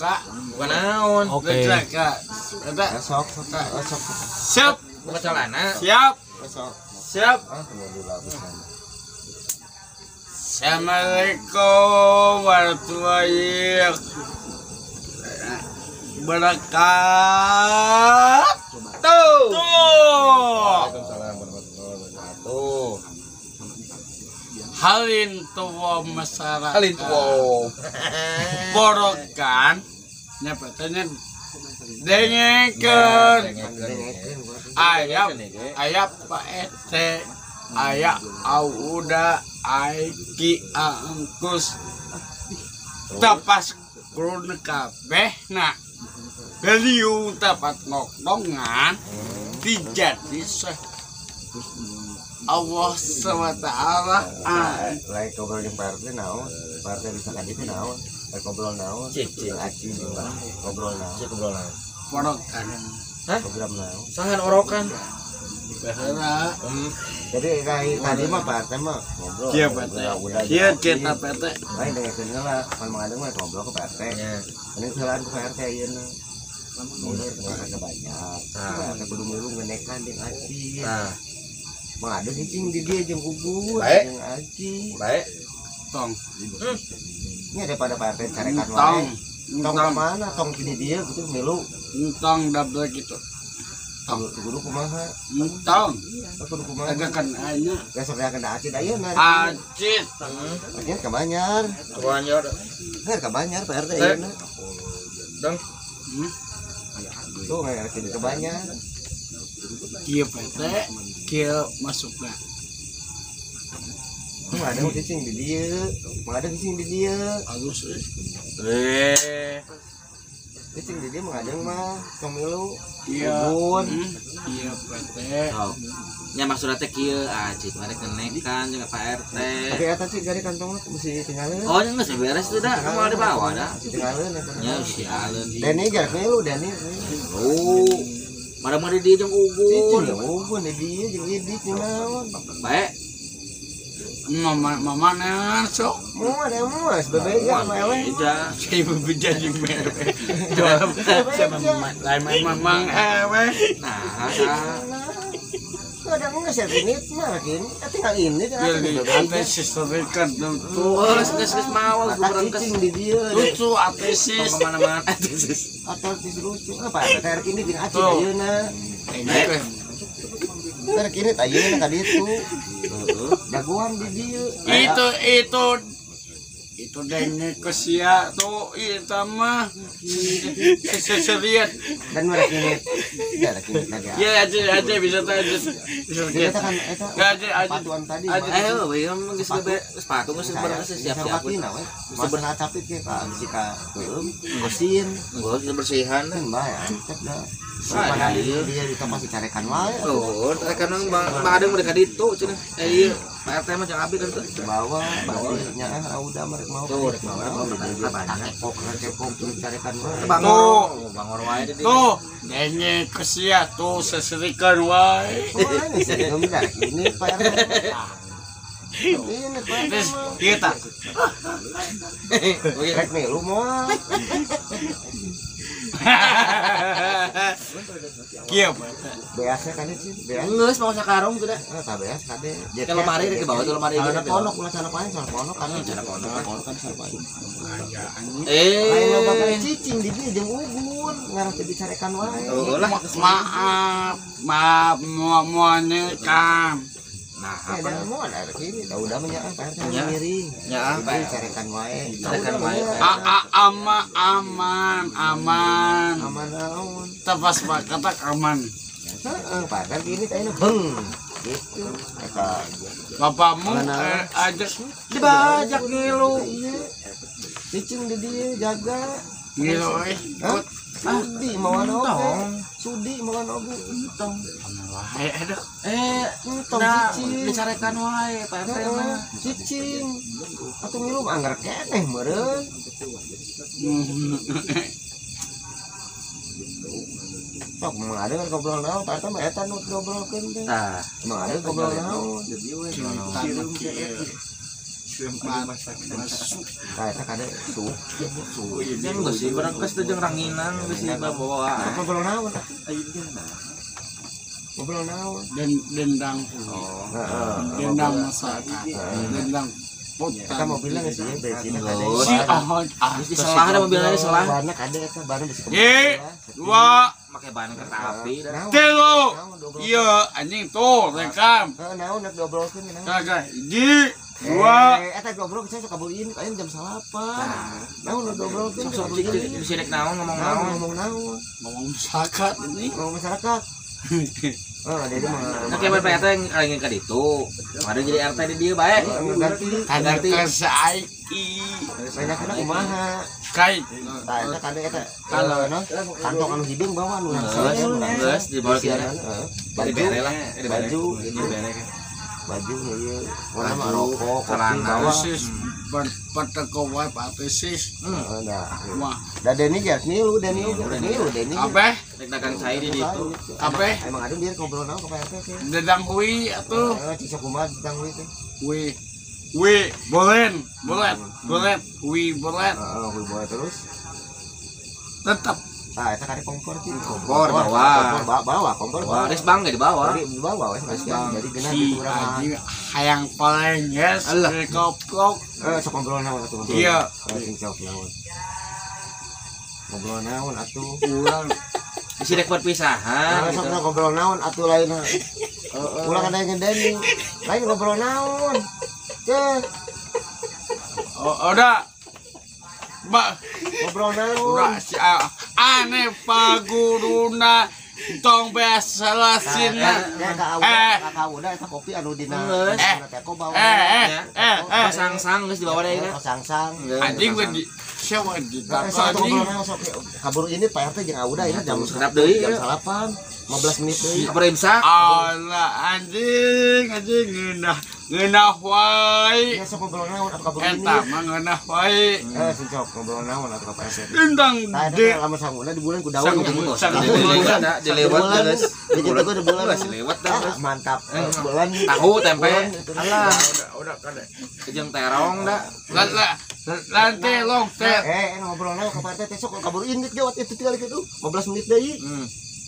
Buka. Buka naon? Oke. Eta Sok sok sok. Siap. Buka celana. Siap. Sok. Siap. Ah, alhamdulillah pisan. Assalamualaikum warahmatullahi wabarakatuh. Waalaikumsalam warahmatullahi wabarakatuh. Halin tuwa masyarakat. Halin tuwa. Porokan nya petanya dengekeun. Ayap ayap Pak RT ayak auda aiki angkus tepas krun kabeh na geliung tepat ngokdongan dijadi seh Allah SWT. Lain ngobrol jeung Pak RT naon? Pak RT bisa ka ditu naon? Lain ngobrol naon? Cik. Jeung Aci jeung ngobrol naon? Cik ngobrol naon? Porokan. Hah? Program naon? Sahan orokan. Baheula. Jadi kayak tadi mah Pak RT mah ngobrol. Kieu Pak RT. Kieu cerita Pak RT. Lain dengekeun heula, pan Mang Adeng mah ngobrol ke Pak RT. Ini heulaan ku Pak RT ayeuna. Ngobrol ke banyak. Pak RT kudu milu ngenekan jeung Aci. Nah. Mang Adeng cicing di dia jeung Ubud, jeung Aci. Baik. Tong. Ini daripada Pak RT carekan wae. Tong ke mana? Tong di dia gitu milu. Tong double gitu. Tong kudu kumaha? Tong. Kudu kumaha? Tagakan anya. Besok ya kena Acit ayeuna. Acit. Acit ka Banjar. Ka Banjar. Heuh ka Banjar Pak RT ayeuna. Dong. Tuh ngarek ka Banjar. Kieu Pak RT, kieu masukna. Mang Adeng cicing di dieu. Mang Adeng cicing di dieu. Halus euy. Cicing di dieu Mang Adeng mah tong milu. Iya. Iya Pak RT. Nya maksudna teh kieu Acit mah rek ngenekan jeung Pak RT. Tapi eta sih gari kantongna mesti tinggalin. Oh, nya geus beres teh da, moal dibawa da. Tinggalin eta. Nya si aleun. Deni jarak milu Deni. Oh. Mara-mara di jeung Ugun. Jeung Ugun di dieu jeung Idik jeung naon. Bae. Mama mama neangan sok. Moal da moal bebeja sama eleh. Saya bebeja jeung ewe. Jual sama lain mamang ewe. Nah, ada enggak sih ini mah gini tinggal ini tinggal antesis terikat tuh geus mawa geus di dieu lucu antesis kemana-mana antesis antesis lucu apa teh ini jeung Acit ayeuna teh kini ayeuna ka ditu jagoan di dieu itu denge ke sia tuh itu mah seserian dan mereka ini ya kini lagi ya aja bisa aja bisa kan eta sepatuan tadi ayo we mah geus sepatu geus siap-siap masalah capit ge ka bisi ka heueum bersihin geus bersihan bae antep da mana dia di tempat carekan wae. Oh, carekan Bang Adeng mereka ditu cenah. Ieu Pak RT mah jeung abi kan tuh. Bawa nya udah mereka mau. Tuh, rek mau banyak. Kok kepok carekan wae. Bangor, bangor wae di dieu. Tuh, denge ke sia tuh seserikan wae. Ini Pak RT. Ini Pak RT. Ieu tah. Rek milu moal. Kieu Pak RT. Beasnya kan sih, beas. Geus mau sakarung tuh dah. Tah beas kade. Ke lemari rek dibawa tuh lemari. Celana ponok ulah celana panjang, celana ponok kan celana ponok kan celana panjang. Eh, lain loba cicing di dieu jeung Ugun ngarah teu dicarekan wae. Oh lah, maaf, maaf moal kan. Nah, apa mau ada kini udah menyaah Pak RT miring. Nyaah Pak carekan wae. Carekan wae. Aman aman. Aman naon. Tepas kata aman. Heeh, Pak RT kini teh beng. Gitu. Eta bapakmu aja dibajak ngilu. Cicing di dieu jaga. Ngilu euy. Sudi mawan oge. Sudi mawan oge. Entong. Wae aduh. Entong cicing. Dicarekan wae Pak RT mah. Cicing. Atuh ngilu anggar keneh meureun. Sok Mang Adeng ngobrol naon Pak RT mah eta nu ngobrolkeun teh. Tah, Mang Adeng ngobrol naon. Masuk. Tah eta kade su. Yang geus berangkas teh jeung ranginang geus dibawa. Ngobrol naon? Ngobrol naon? Dendang. Dendang masyarakat. Dendang Eta mobilna geus ieu bensinna kade. Si ahon ah diselah da mobilna diselah. Banna kade eta banna bisi 1 2 make ban kereta api 3. Iya anjing tuh rekam. Heeh naon nek diobrolkeun naon. Kagak 1 2 eta diobrol saya sok kabulin aya jam 8. Naon diobrolkeun sok bisi rek naon ngomong naon. Ngomong naon. Ngomong masyarakat ini. Ngomong masyarakat. Oh, jadi mah. Nah, kayak Pak RT yang ka ditu. Ada jadi RT di dieu bae. Ganti. Ganti saiki. Banyakna kumaha? Kai. Tah eta kade eta. Kantong anu hideung bawa anu langsung. Geus dibawa ke baju lah, baju baju ieu urang mah rokok, kopi bawa. Pateko wae Pak Sis. Heeh dah. Da Deni geus milu, Deni milu, Deni. Kabeh rek dagang cai di ditu. Kabeh emang adu biar ngobrol naon ke Pak RT teh. Dedang hui atuh. Heeh, cicok kumaha dedang hui teh. Hui. Hui bolen, bolet, bolet, hui bolet. Heeh, hui bolet terus. Tetap. Ah, eta kare kompor sih. Kompor bawa. Kompor bawa, kompor bawa. Res bang ge dibawa. Jadi dibawa wes res bang. Jadi geuna kitu urang. Hayang paling yes, koplok. Sok ngobrol naon atuh. Iya. Sing sok naon. Ngobrol naon atuh. Urang bisi rek perpisahan. Sok ngobrol naon atuh lainna. Ulah kada ngedeni. Lain ngobrol naon. Teh. Oh, udah. Ba ngobrol naon. Udah si aneh paguruna tong besalasina. Ka udah eta kopi anu dina teko bawa. Sangsang geus dibawa deui na. Sangsang. Anjing we di siapa di anjing. Kabur ini Pak RT jeung Auda ini jam sedap deui. Jam 8 15 menit deui. Kabur imsak. Allah anjing anjing ngeunah ngeunah wae. Ya sok ngobrol naon atuh kabur ini. Eta mah ngeunah wae. Sing sok ngobrol naon atuh ka Pak RT. Tentang de lamun sanguna di bulan ku daun. Dilewat geus. Di bulan lewat dah. Mantap. Bulan tahu tempe. Alah, udah kade. Jeung terong da. Lah lantai long teh. Ngobrol naon ka Pak RT sok kabur indit ge waktu itu tinggal kitu 15 menit deui.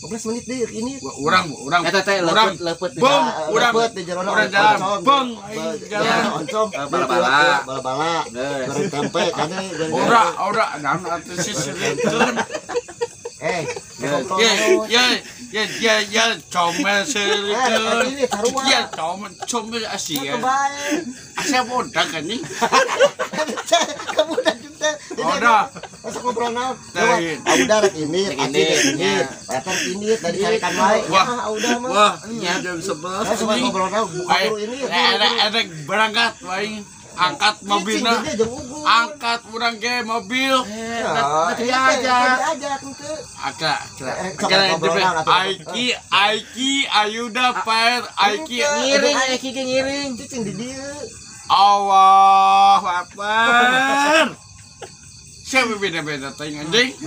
15 menit deui ini. Urang eta teh lepet bong urang lepet di jerona jalan bong jalan oncom bala-bala bala-bala goreng tempe kade ora naon atuh sisirikeun. Ya ya comel sirikeun. Ya comel asia. Asia bodak anjing. Kamu udah juga. Udah. Masuk ngobrol naon? Udah rek ini, ini, rek ini tadi carikan wae. Wah, udah mah. Wah, jam 11. Masuk ngobrol naon? Buka ini. Rek berangkat wae. Angkat mobilna. Angkat urang ge mobil. Diajak. Agak. Aiki Aiki Ayuda Paer Aiki ngiring Aiki ge ngiring. Cicing di dieu. Allahu Akbar. Siapa beda-beda teuing anjing.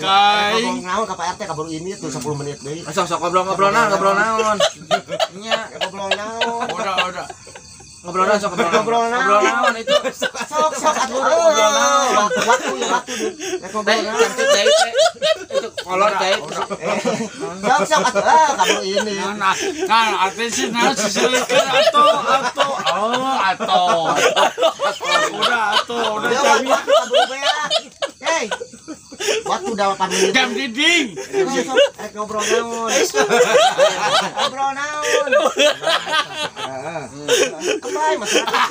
Kai ngobrol naon ka Pak RT kabur ini tuh 10 menit deui. Sok sok ngobrol naon. Nya ngobrol naon. Udah. Ngobrol naon sok ngobrol naon itu. Sok sok atuh ngobrol naon. Waktu ngobrol naon. Cantik deui teh. Itu kolor deui. Sok sok atuh kabur ini. Nah, atuh sih naon sisirikeun atuh atuh. Oh, atuh. Udah atuh, udah jam. Hei. Waktu 8 menit. Jam dinding. Sok rek ngobrol naon. Ngobrol naon. Heeh. Kembali masyarakat.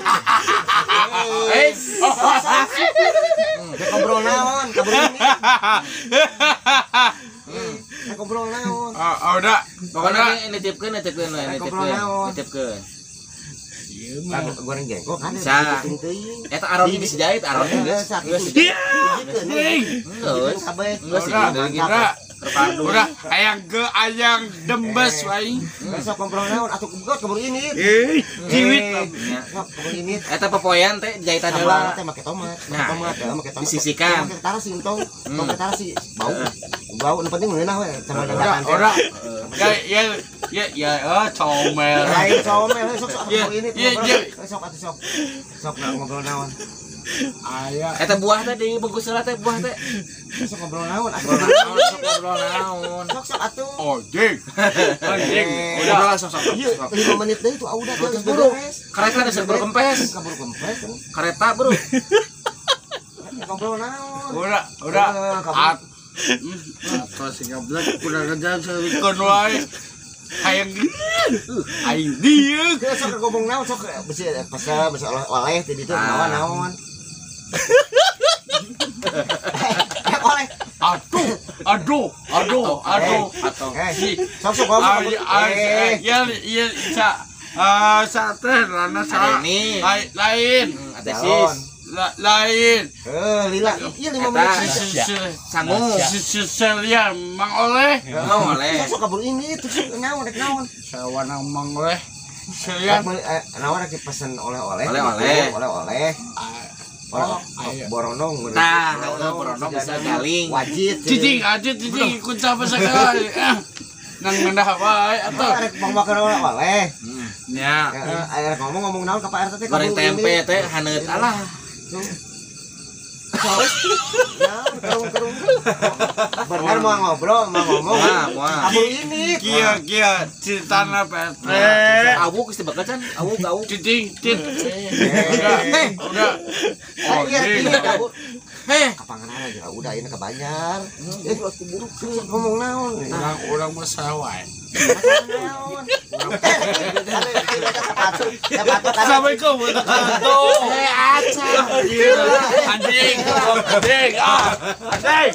Rek ngobrol naon, kabur ini. Rek ngobrol naon. Udah. Pokoknya nitipkeun. Goreng jengkol kan bisa. Eta aron bisa jahit aron geus. Geus. Geus. Udah ayang ge ayang dembes wae. Besok ngobrol naon atuh keburu ini. Ciwit. Sok keburu ini. Eta popoean teh jahitan heula. Teh make tomat, tomat, make tomat. Disisikan. Make tarasi entong, make tarasi bau. Bau nu penting ngeunah we sama dadakan. Ora. Ya ya Ya ya comel. Lain comel sok sok ini. Sok atuh sok. Sok ngobrol naon. Aya. Eta buah teh dibungkus heula teh buah teh. Sok ngobrol naon atuh. Sok ngobrol naon. Sok sok atuh. Anjing. Anjing. Udah sok sok. 5 menit deui tuh udah geus beres. Kareta geus buru kempes. Kabur kempes. Kareta, Bro. Ngobrol naon. Udah, udah. Atau si goblok kurang ajar saeukeun wae. Hayang aing dieu. Sok ngomong naon sok besi pasal besi oleh teh ditu naon-naon. Oleh. Aduh, aduh, aduh, aduh. Sok sok ngomong. Ya iya sa sa teh rana sa. Lain. Atesis. Lain. Lila. Iya 5 menit. Sangu. Selian Mang Oleh. Mang Oleh. Sok kabur ini terus naon rek naon. Sawana Mang Oleh. Selian naon rek pesen oleh-oleh. Oleh-oleh. Oleh-oleh. Boronong. Tah, boronong bisa galing. Wajit. Cicing aja cicing ikut siapa segala. Nang ngendah wae atuh. Rek makan oleh-oleh. Nya. Rek ngomong-ngomong naon ka Pak RT teh. Goreng tempe teh haneut alah. Benar mau ngobrol, mau ngomong. Abu ini. Kia kia ceritana Pak RT. Awu geus dibekal can, awu awu. Cicing, cit. Udah, udah. Oh, iya, heh. Kapangan aja udah ini ke Banjar. Waktu buruk ngomong naon. Urang mah sawae. Assalamualaikum. Anjing, anjing, ah, anjing.